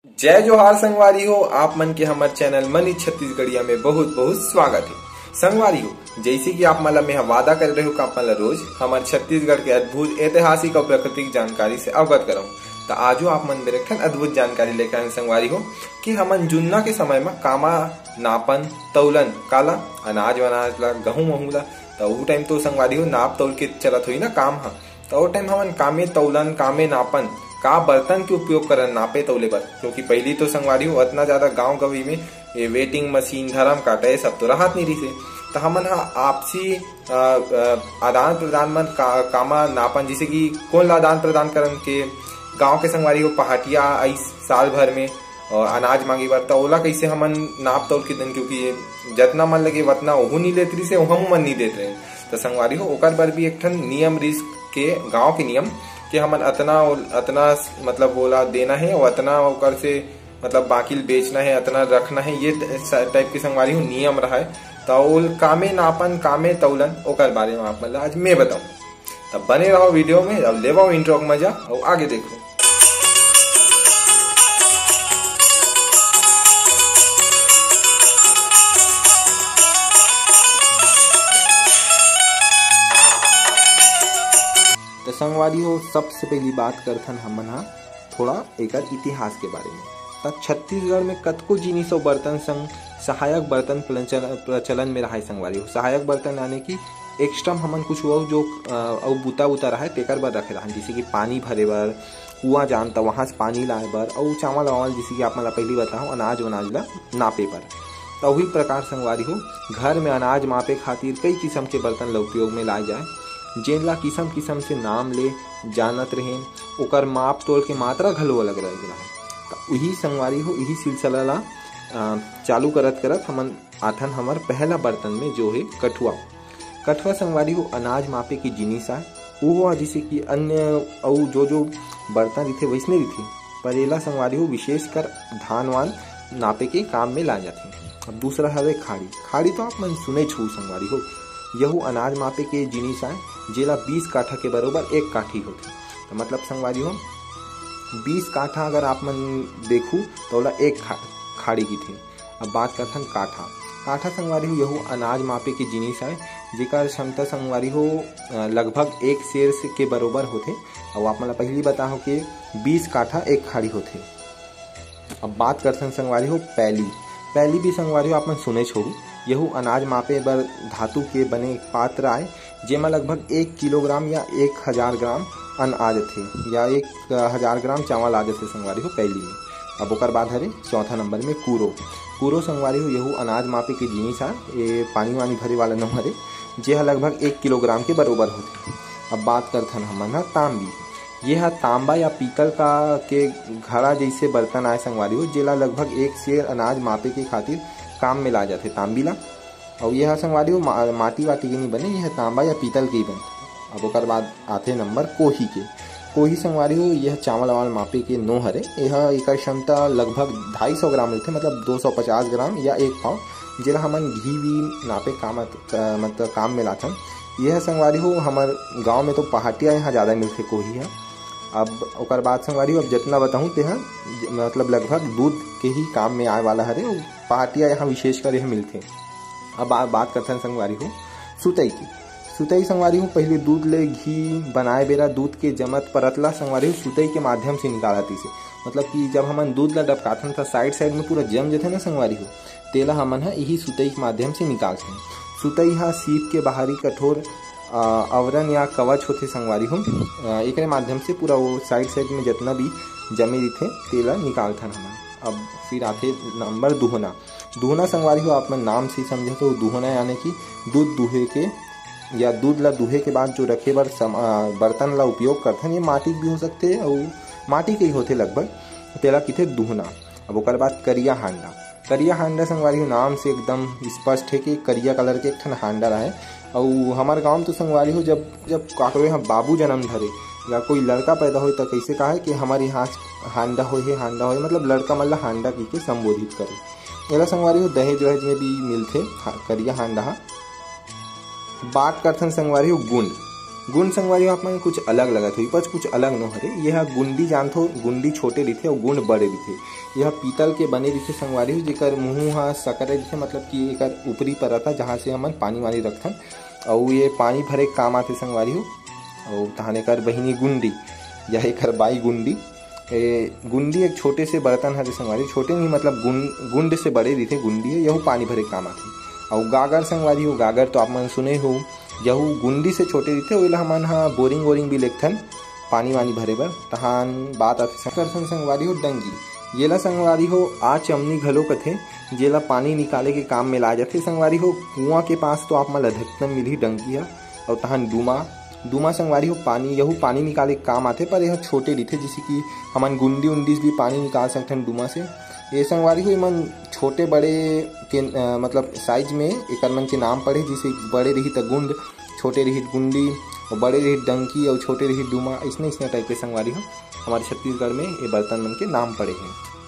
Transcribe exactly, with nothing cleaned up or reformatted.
जय जोहार संगवारी हो, आप मन के हमर चैनल मनी छत्तीसगढ़िया में बहुत बहुत स्वागत है। संगवारी हो, जैसे कि आप मन ला मैं ह वादा कर रहे हो कि आप मन ला रोज हमर छत्तीसगढ़ के अद्भुत ऐतिहासिक और प्राकृतिक जानकारी से अवगत कराऊं, तो आजो आप मन मेर एक ठन अद्भुत जानकारी लेकर आए हैं संगवारी हो, कि हमन जुन्ना के समय में कामा, नापन, तौलन, काला, अनाज वनाज ला, गहूं वहूं ला, तो वो टाइम तो संगवारी हो नाप तौल के चलत होई ना काम हा। तो वो टाइम हमन कामे तौलन, कामे नापन, का बर्तन के उपयोग करन नापे तौले बर, क्योंकि पहली तो संगवारी हो अतना ज्यादा गांव गवी में ये वेटिंग मशीन, धरम काटा, ये सब तो रहत नहीं रहिसे। तो हमन हा आपसी अ, अ, आदान प्रदान मन का, कामा नापन, जैसे कि कोन ला आदान प्रदान करन के गांव के संगवारी हो पहाटिया आइस साल भर में और अनाज मांगे बर, तो ओला कैसे हमन नाप तौल के देन, क्योंकि जतना मन लगे वतना ओहू नहीं लेत रहिसे, हमू मन नहीं देत रहे। तो संगवारी हो ओकर बर भी एक ठन नियम रिहिस के गांव के नियम कि हमन अतना, अतना मतलब ओला देना है और अतना ओकर से मतलब बाकी ल बेचना है, अतना रखना है, ये ट-, स-, टाइप के संगवारी हो नियम रहा है। तो ओल कामे नापन, कामे तौलन, ओकर बारे में आप मन ला आज मैं बताऊं। तब बने रहो वीडियो में, अब लेवो इंट्रो के मजा और आगे देखो। तो संगवारी हो, सबसे पहली बात करथन हमन हा थोड़ा एकर इतिहास के बारे में। त छत्तीसगढ़ में कतको जिनिस अउ बर्तन संग सहायक बर्तन प्रचल-, प्रचलन में रहाय संगवारी हो। सहायक बर्तन यानी कि एक्स्ट्रा हमन कुछ अउ जो, अ, अउ बुता उता रहाय तेकर बर रखे रहन, जैसे कि पानी भरे बर, कुआं जान त वहां से पानी लाए बर, अउ चावल वावल जैसे कि आप मन ला पहली बताओ अनाज वनाज ला नापे बर। त वही प्रकार संगवारी हो घर में अनाज मापे खातिर कई किसम के बर्तन ला उपयोग में लाए जाए, जेन ला किसम किसम से नाम ले जानत रहेन, ओकर माप तोल के मात्रा घलो अलग अलग रहे। त उही संगवारी हो, इही सिलसिला ला, अ, चालू करत करत हमन आथन हमर पहला बर्तन में, जो हे कठुआ। कठुआ संगवारी हो अनाज मापे के जिनिस आय, वो ह जैसे कि अन्य अउ जो जो बर्तन रहिथे वैसने रहिथे, पर एला संगवारी हो विशेषकर धान वान नापे के काम में लाए जाथे। अब दूसरा हवे खाड़ी। खाड़ी तो आप मन सुने छू संगवारी हो, यहू अनाज मापे के जिनिस आय, जेला बीस काठा के बरोबर एक काठी होथे। तो मतलब संगवारी हो, बीस काठा अगर आप मन देखू तो ओला एक खा-, खाड़ी किथे। अब बात करथन काठा। काठा संगवारी हो यहू अनाज मापे के जिनिस आय, जेकर क्षमता संगवारी हो, अ, लगभग एक सेर से के बरोबर होथे। अउ आप मन ला पहिली बताहूं के बीस काठा एक खाड़ी होथे। अब बात करथन संगवारी हो पैली। पैली भी संगवारी हो आप मन सुनेच होहू, यहू अनाज मापे बर धातु के बने एक पात्र आय, जेमा लगभग एक किलोग्राम या एक हजार ग्राम अन्न आ जथे या एक, अ, हजार ग्राम चावल आ जथे संगवारी हो पैली में। अब ओकर बाद हरे चौथा नंबर में कूरो। कूरो संगवारी हो यहू अनाज मापे के जिनिस आय, ए पानी वानी भरे वाला नोहरे, जे ह लगभग एक किलोग्राम के बरोबर होथे। अब बात करथन हमन ह तांबी। ये ह तांबा या पीतल का के घड़ा जैसे बर्तन आय संगवारी हो, जेला लगभग एक सेर अनाज मापे के खातिर काम में ला जाथे तांबी ला। अउ ये ह संगवारी हो मा-, माटी वाटी के नहीं बने, ये ह तांबा या पीतल के ही बनथे। अब ओकर बाद आथे नंबर कोही के। कोही संगवारी हो, ये ह चावल वावल मापे के नो हरे। ये ह एकर क्षमता लगभग ढाई सौ ग्राम रहिथे, मतलब दो सौ पचास ग्राम या एक पाव, जेला हमन घी वी नापे काम, मतलब काम में लाथन। ये ह संगवारी हो, हमर गांव में तो पहाटिया यहाँ ज्यादा मिलथे कोही ह। अब ओकर बाद संगवारी हो, अब जितना बताहूँ ते ह ज-, मतलब लगभग दूध के ही काम में आए वाला हरे। अउ पहाटिया यहाँ विशेषकर यह मिलथे। अब बा-, बात करथन संगवारी हो सुतई की। सुतई संगवारी हो, पहले दूध ले घी बनाए बेरा दूध के जमत परत ला संगवारी हो सुतई के माध्यम से निकालत रहिसे। मतलब कि जब हमन दूध ला डबकाथन त साइड साइड में पूरा जम जथे ना संगवारी हो, तेला हमन ह इही सुतई के माध्यम से निकालथन। सुतई ह सीप के बाहरी कठोर, अ, आवरण या कवच होथे संगवारी हो। अ, एकरे माध्यम से पूरा वो साइड साइड में जितना भी जमे रहिथे तेला निकालथन हमन। अब फिर आथे नंबर दुहना। दुहना संगवारी हो, आप मन नाम से समझे तो दुहना यानी कि दूध दुहे के या दूध ला दुहे के बाद जो रखे बर सम-, अ, बर्तन ला उपयोग करथन, ये माटी के भी हो सकथे अउ माटी के ही होथे लगभग, तेला किथे दुहना। अब ओकर बाद करिया हांडा। करिया हांडा संगवारी हो नाम से एकदम स्पष्ट है कि करिया कलर के एक ठन हांडा रहे। अउ हमर गांव में तो संगवारी हो जब, जब काकरो यहाँ बाबू जन्म धरे या कोई लड़का पैदा होए त कैसे कहा है कि हमारे यहाँ हांडा होए है, हांडा होए, मतलब लड़का मन ला हांडा कह के संबोधित करे। एला संगवारी हो दहेज वहेज में भी मिलथे हा-, करिया हांडा हा। बात करथन संगवारी हो गुंड। गुंड संगवारी हो, आप मन कुछ अलग लगत होही, पर कुछ अलग नो हरे। ये ह गुंडी जानथो, गुंडी छोटे रहिथे अउ गुंड बड़े रहिथे। ये ह पीतल के बने रहिथे संगवारी हो, जेकर मुंह ह सकरे रहिथे, मतलब कि एकर ऊपरी परत ह, जहाँ से हमन पानी वानी रखथन, अउ ये पानी भरे के काम आथे संगवारी हो। अउ तहान एकर बहिनी गुंडी या एकर बाई गुंडी। ए, गुंडी एक छोटे से बर्तन हरे संगवारी, छोटे नहीं, मतलब गुं-, गुंड से बड़े रहिथे गुंडी ह, यहू पानी भरे के काम आथे। अउ गागर संगवारी हो, गागर तो आप मन सुने हो, यहू गुंडी से छोटे रहिथे, ओला हमन ह बोरिंग वोरिंग भी लेगथन पानी वानी भरे बर। तहान बात आथे संग-, करथन संगवारी हो डंगी। येला संगवारी हो आ चमनी घलो कथे, जेला पानी निकाले के काम में लाए जाथे संगवारी हो। कुआं के पास तो आप मन ल अधिकतम मिलही डंगी ह। अउ तहान डूमा, डूमा संगवारी हो पानी, यहू पानी निकाले के काम आथे, पर यह छोटे रहिथे, जैसे कि हमन गुंडी उंडी से भी पानी निकाल सकथन डूमा से। ये संगवारी हो, एमन छोटे बड़े के, अ, मतलब साइज में एकर मन के नाम पड़े, जैसे बड़े रही त गुंड, छोटे रही गुंडी, अउ बड़े रही डंकी, अउ छोटे रही डूमा। इसने, इसने टाइप के संगवारी हो, हमारे छत्तीसगढ़ में ये बर्तन मन के नाम पड़े हैं।